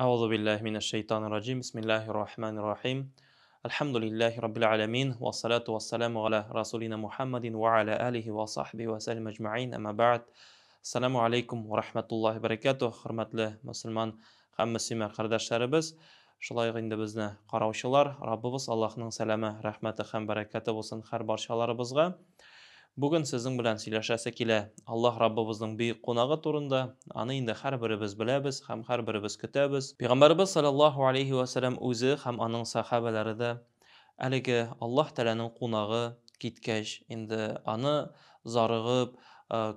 Әгъузу биллаһи минәш шәйтанир раҗим. Бисмиллаһир рахманир рахим. Әлхәмдүлиллаһи раббил аламин вассалату вассаламу аля расулина Мухаммадин ва аля алихи ва сахбихи ва сәллим әҗмәгыйн. Әмма бәгъд. Ассаламу алейкум ва рахматуллаһи баракатуһ. Хөрмәтле мөселман һәм мөслимә кардәшләребез, шулай ук инде безне караучылар, Раббыбыз Аллаһның сәламе, рәхмәте һәм бәрәкәте булсын һәр барчаларыбызга. Бүген сезнең белән сөйләшәсе килә Аллаһ Раббыбызның бөек кунагы турында. Аны инде һәрберебез беләбез һәм һәрберебез көтәбез. Пәйгамбәребез саллаллаһу алейхи ва сәлләм үзе һәм аның сахабәләре дә әлеге Аллаһ Тәгаләнең кунагы киткәч, инде аны зарыгып,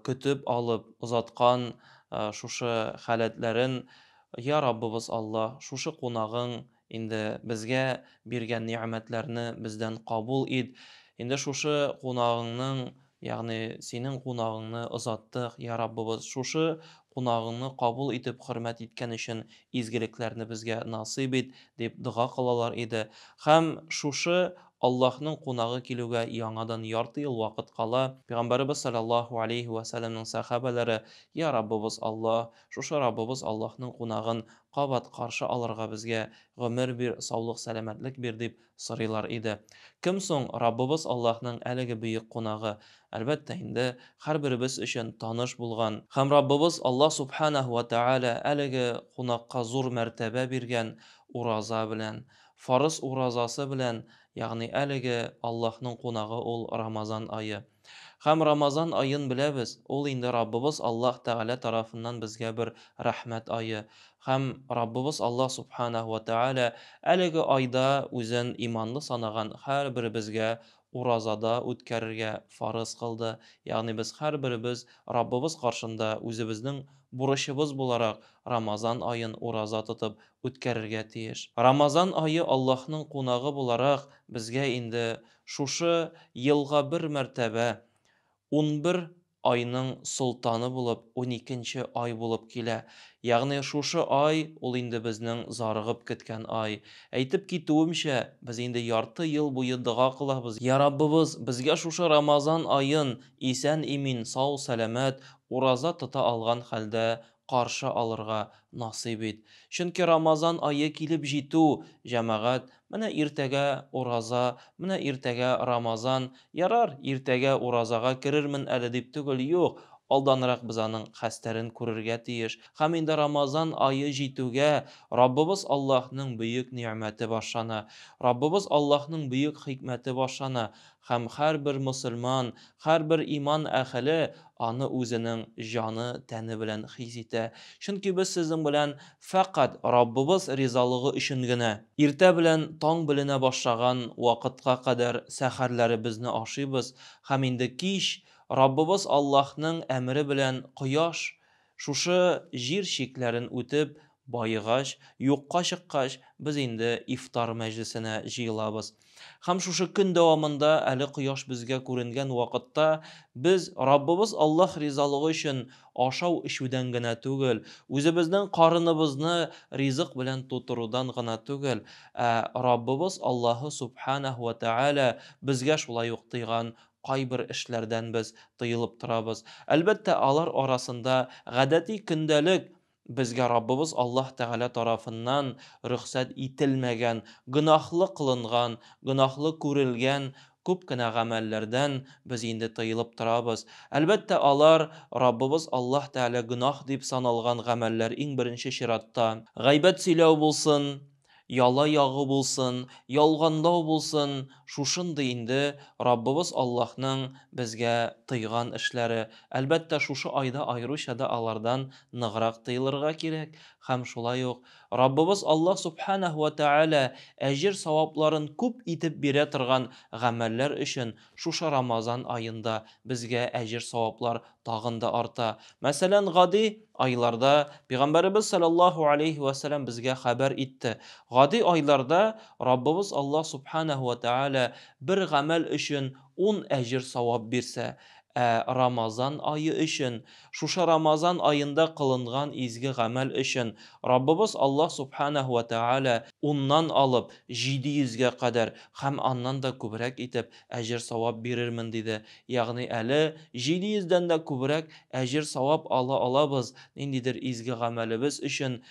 көтеп алып, озаткан шушы халәтләрен, Я Раббыбыз Аллаһ, шушы кунагың Инде безгә биргән нигъмәтләрне бездән кабул ит. Инде шушы кунагыңның, ягъни синең кунагыңны озаттык, йа Раббыбыз, шушы кунагыңны кабул итеп хөрмәт иткән өчен изгелекләрне безгә насыйп ит, дип дога кылалар иде. Һәм шушы Аллаһның кунагы килүгә яңадан ярты ел вакыт кала, Пәйгамбәребез салләллаһу алейһи вә сәлләмнең сәхабәләре, Йа Раббыбыз Аллаһ, шушы Раббыбыз Аллаһның кунагын кабат каршы алырга безгә гомер бир, саулык-сәламәтлек бир, дип сорыйлар иде. Кем соң Раббыбыз Аллаһның әлеге бөек кунагы? Әлбәттә инде, һәрберебез өчен таныш булган һәм Раббыбыз Аллаһ Субханаһу ва Тәгалә әлеге кунакка зур мәртәбә биргән ураза белән, фарыз уразасы белән, ягъни әлеге Аллаһның кунагы ул Рамазан ае. Һәм Рамазан аен беләбез, ул инде Раббыбыз Аллаһ Тәгалә тарафыннан безгә бер рәхмәт ае. Һәм Раббыбыз Аллаһ Субханаһу ва Тәгалә әлеге айда үзен иманлы санаган һәрберебезгә уразада үткәрергә фарыз кылды. Ягъни без һәрберебез Раббыбыз каршында үзебезнең бурычыбыз буларак Рамазан аен ураза тотып үткәрергә тиеш. Рамазан ае Аллаһның кунагы буларак безгә инде шушы елга бер мәртәбә, 11 айның солтаны булып, уникенче ай булып килә. Ягъни шушы ай, ул инде безнең зарыгып көткән ай. Әйтеп китүемчә, без инде ярты ел буе дога кылабыз, Я Раббыбыз, безгә шушы Рамазан аен исән-имин, сау-сәламәт, ураза тота алган хәлдә каршы алырга насыйп ит. Чөнки Рамазан ае килеп җитү, җәмәгать, менә иртәгә ураза, менә иртәгә Рамазан, ярар, иртәгә уразага керермен әле дип түгел, юк, алданрак без аның хәстәрен күрергә тиеш. Һәм инде Рамазан ае җитүгә, Раббыбыз Аллаһның бөек нигъмәте башлана. Раббыбыз Аллаһның бөек хикмәте башлана. Һәм һәрбер мосылман, һәрбер иман әһеле аны үзенең җаны, тәне белән хис итә. Чөнки без сезнең белән фәкать Раббыбыз ризалыгы өчен генә, иртә белән таң беленә башлаган вакытка кадәр сәхәрләребезне ашыйбыз һәм инде кич Раббыбыз Аллаһның әмере белән кояш шушы җир чикләрен үтеп, баегач, юкка чыккач, без инде ифтар мәҗлесенә җыелабыз. Һәм шушы көн дәвамында, әле кояш безгә күренгән вакытта, без Раббыбыз Аллаһ ризалыгы өчен ашау-эчүдән генә түгел, үзебезнең карыныбызны ризык белән тутырудан гына түгел, ә Раббыбыз Аллаһы Субханаһу ва Тәгалә безгә шулай ук тыйган кайбер эшләрдән без тыелып торабыз. Әлбәттә, алар арасында гадәти көндәлек безгә Раббыбыз Аллаһ Тәгалә тарафыннан рөхсәт ителмәгән, гөнаһлы кылынган, гөнаһлы күрелгән күп кенә гамәлләрдән без инде тыелып торабыз. Әлбәттә, алар Раббыбыз Аллаһ Тәгалә гөнаһ дип саналган гамәлләр иң беренче чиратта. Гайбәт сөйләү булсын, яла ягу булсын, ялганлау булсын, шушындый инде Раббыбыз Аллаһның безгә тыйган эшләре. Әлбәттә, шушы айда аеруча да алардан ныграк тыелырга кирәк. Һәм шулай ук Раббыбыз Аллаһ Субханаһу ва Тәгалә әҗер-савапларын күп итеп бирә торган гамәлләр өчен шушы Рамазан аенда безгә әҗер-саваплар тагын да арта. Мәсәлән, гади айларда Пәйгамбәребез саллаллаһу алейһи вә сәлләм безгә хәбәр итте. Гади айларда Раббыбыз Аллаһ субханаһу ва тәгалә бер гамәл өчен ун әҗер-савап бирсә, ә Рамазан ае өчен, шушы Рамазан аенда кылынган изге гамәл өчен Раббыбыз Аллаһ субханаһу ва тәгалә уннан алып 700гә кадәр һәм аннан да күбрәк итеп әҗер-савап бирермен, диде. Ягъни әле 700 дән дә күбрәк әҗер-савап ала алабыз ниндидер изге гамәлебез өчен.